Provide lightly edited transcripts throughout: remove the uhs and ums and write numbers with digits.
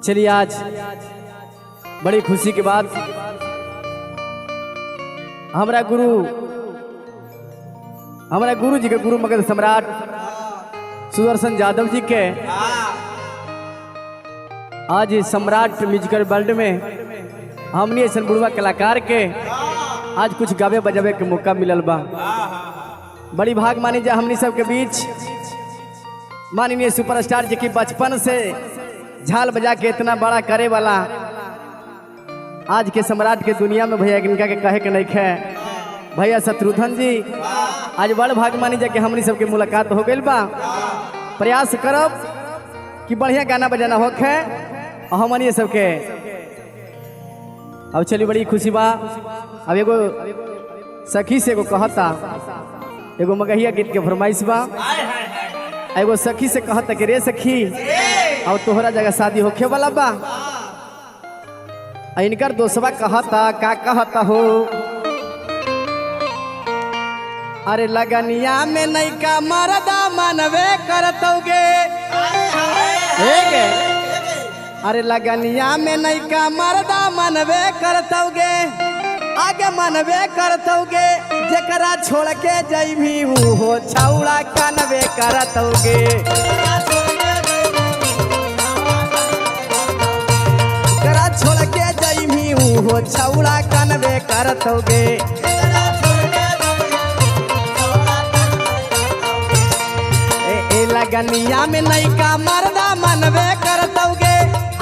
चलिए आज बड़ी खुशी के बात, हमारा गुरु, हमारा गुरु जी के गुरु मगध सम्राट सुदर्शन यादव जी के आज इस सम्राट म्यूजिकल वर्ल्ड में हमने ऐसा बुढ़वा कलाकार के आज कुछ गावे बजावे के मौका मिलल बा। बड़ी भाग मानी जा हमनी सबके बीच माननीय सुपरस्टार जी की बचपन से झाल बजा के इतना बड़ा करे वाला आज के सम्राट के दुनिया में भैया इनका के कहे के नहीं खे भैया शत्रुघ्न जी आज बड़ भाग मानी जा कि हमनी सबके मुलाकात हो गई बा। प्रयास करब कि बढ़िया गाना बजाना होखे और हमनी सबके अब चली बड़ी खुशी बा। अब एगो सखी से एगो कहता, एगो मगहिया गीत के फरमाइश बा। एगो सखी से कहता कि रे सखी अब तोहरा जगह शादी होखे वाला बा। आ इनकर दोस्तवा कहता, का कहता हो, अरे लगनिया में नैका मरदा मनवे करतौगे। अरे लगनिया में नैका मरदा मनवे करतौगे, आगे मनवे करतौगे, जेकरा छोड़ के जइभी हो छौड़ा कनवे करतौगे। जेकरा छोड़ के जइभी हो छौड़ा कनवे करतौगे। ए लगनिया में नैका मरदा मनवे करतौगे,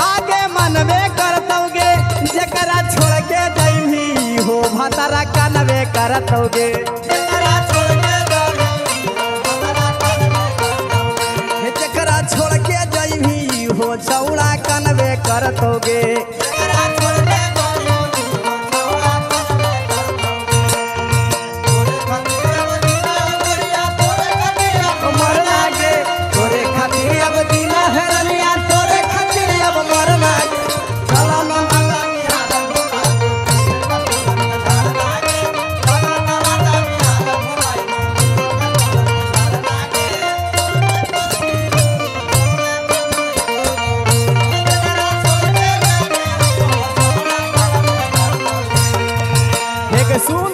आगे मनवे करतौगे, जेकरा छोड़ के जइभी हो भतरा कनवे करतौगे। जेकरा छोड़ के जइभी हो छौड़ा कनवे करतौगे। मर लागे तोरे खातिर अब दीना हरनिया, तोरे खातिर अब मर लागे। चला ना हे सुन,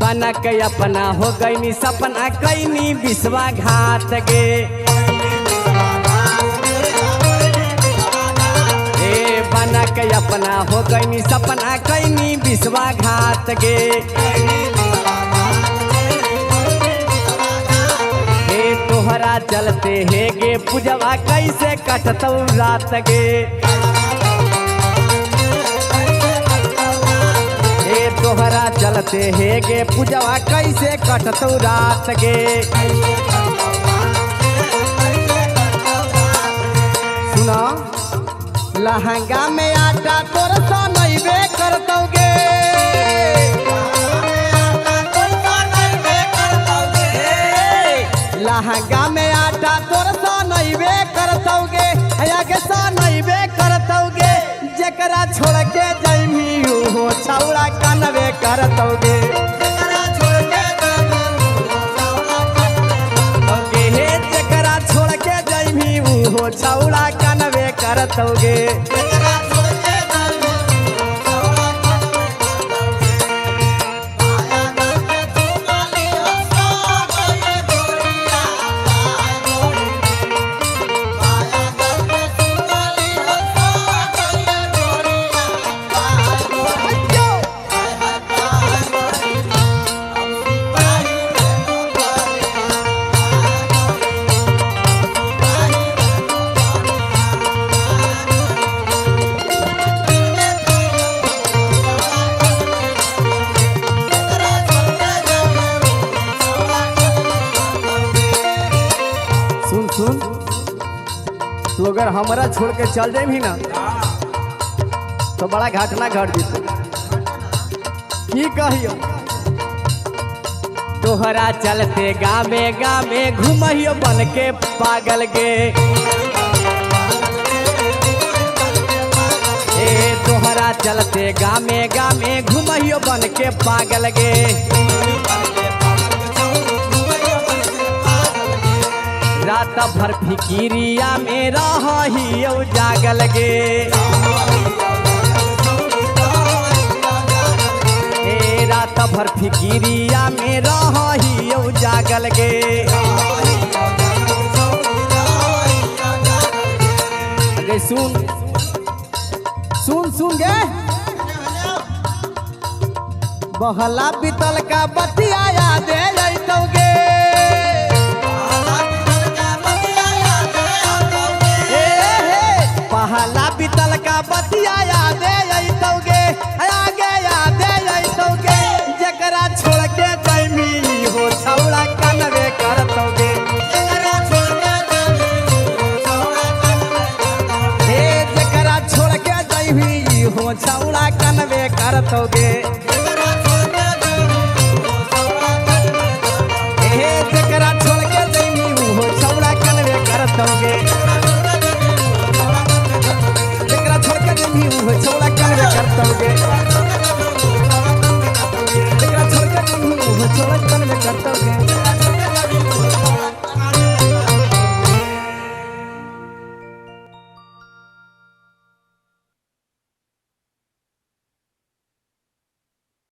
बना के अपना हो गईनी सपना कैनी विश्वाघात गे। ए बना के अपना हो गईनी सपना कैनी विश्वाघात गे। हे तोहरा चलते हे गे पूजवा कैसे कटतौ रात गे। हे तोहरा चलते हे गे पूजवा कैसे कटतौ रात गे। सुना, लहंगा में आटा तोर सनैबे करतौगे। लहंगा में आटा तोर सनैबे करतौगे, आगे सनैबे करतौगे, जेकरा छोड़ के जइभी हो छौड़ा कनवे करतौगे। हे जेकरा छोड़ के जइभी हो छौड़ा कनवे करतौगे। सुन सुन, तू अगर हमरा छोड़ के चल जाबी ना तो बड़ा घटना घट जेतै। की कहियो, तोहरा चलते गामे गामे घुमहियो बन के पागल गे। ए तोहरा चलते गामे गामे घुमहियो बन के पागल गे। रात भर फिकिरिया में रही जागल गे। ए रात भर फिकिरिया में रही जागल गे। अरे सुन सुन सुन गे, बहला बीतल का बतिया याद अइतौ गे। ए हे, पहला बीतल का बतिया याद अइतौ गे, आगे याद अइतौ गे, जकरा छोड़ के जैमी हो छौड़ा कनवे करतौ गे। हे जकरा छोड़ के जैमी हो छौड़ा कनवे करतौ गे। हे जकरा छोड़ के जैमी हो छौड़ा कनवे करतौ गे।